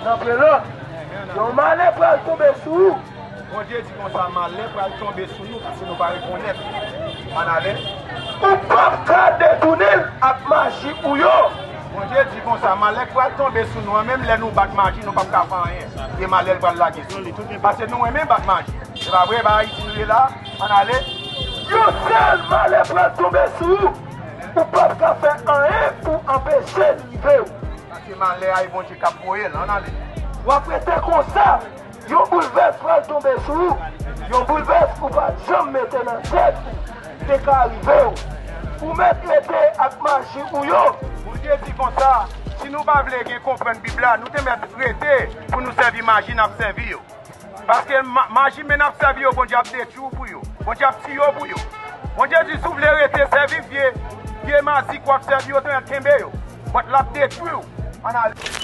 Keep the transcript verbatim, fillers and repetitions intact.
Nan prelòt, yon malè pral tonbe sou ou. Bondye di konsa, malè pral tonbe sou nou paske nou pa rekonèt. Ann ale. Ou p ap ka detounen l ak maji ou yo. Bondye di konsa, malè k pral tonbe sou nou an, menm lè nou bat maji, nou p ap ka fè anyen. E malè l pral lage sou nou. Paske nou renmen bat maji. Se pa vre, ba Ayiti nou ye la, ann ale. Yon sèl malè pral tonbe sou ou. Ou p ap ka fè anyen pou anpeche l rive w. Paske malè a e Bondye k ap voye l, ann ale. W ap rete konsa, yon boulvès pral tonbe sou ou. Yon boulvès ou pa t janm mete nan tèt ou te ka rive w. Ou mèt rete ak maji ou yo. Bondye di konsa, si nou pa vle gen konprann Bib la, nou te mèt rete pou nou sèvi maji n ap sèvi yo. Paske ma- maji men n ap sèvi yo, Bondye ap detwi w pou yo. Bondye ap tiye w pou yo. Bondye di si w vle rete sèvi vye, vye maji w ap sèvi yo, te mèt kenbe yo. But l ap detwi w. Ann ale.